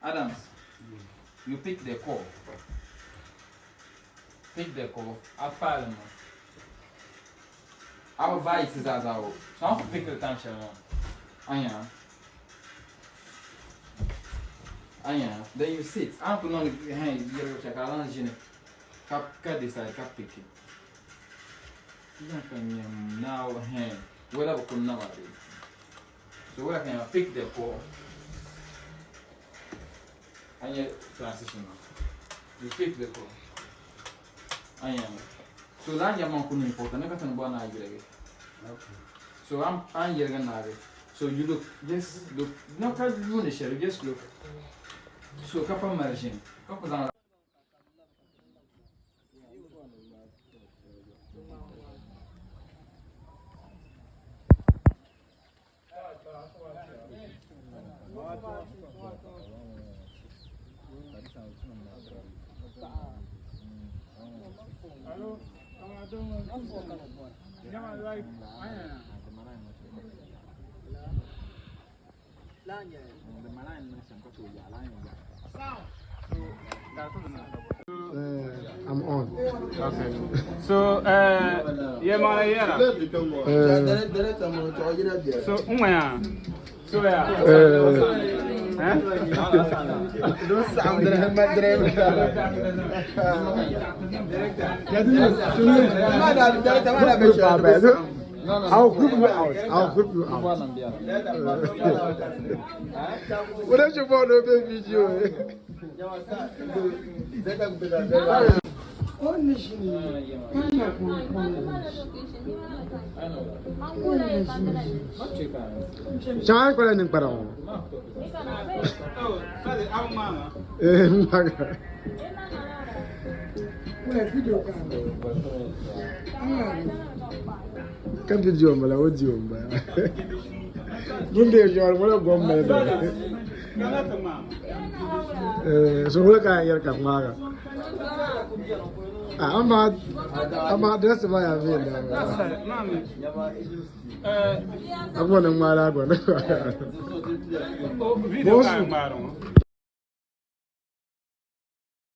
Adams, you pick the call. Pick the call. A file mo. A bi vaai ti zaa zaa o. So a ni ku pick li time shɛli maa. Anya. Anya. Then you sit. A ni ku niŋdi hɛn yirigu shɛli ka a lan ʒini ka ka decide ka pick. Ti yɛn ka nyam now hɛn wala bi ku nama bee. So wala ka nyam pick the call. A nya transition maa. You pick the call. A nya So laa nyɛbu maa ku niŋ important ni ka ti ni bɔri ni a yirigi. So a ni yirigi naagi. So you look, just look. No ka yuuni shɛli, just look. So ka pa mali ʒini ka ku zaŋ I'm on. Okay. So, yeah, man, yeah. So, mwaya. So, yeah. Eh? I'll group you out. I'll group you out. What else you want to video? Chan kpala ninkpara ŋɔ. Eh, mmaga. Ka video m-bala, audio m-bala. Bun deei shɛli ŋɔ la gom mali bala. Eh, so wula ka a yɛri ka ŋmaaga? Ah, amma amma dress ma ya viɛla. Abubuwa ni ŋmaala gba. Video ka ŋmaari ŋɔ.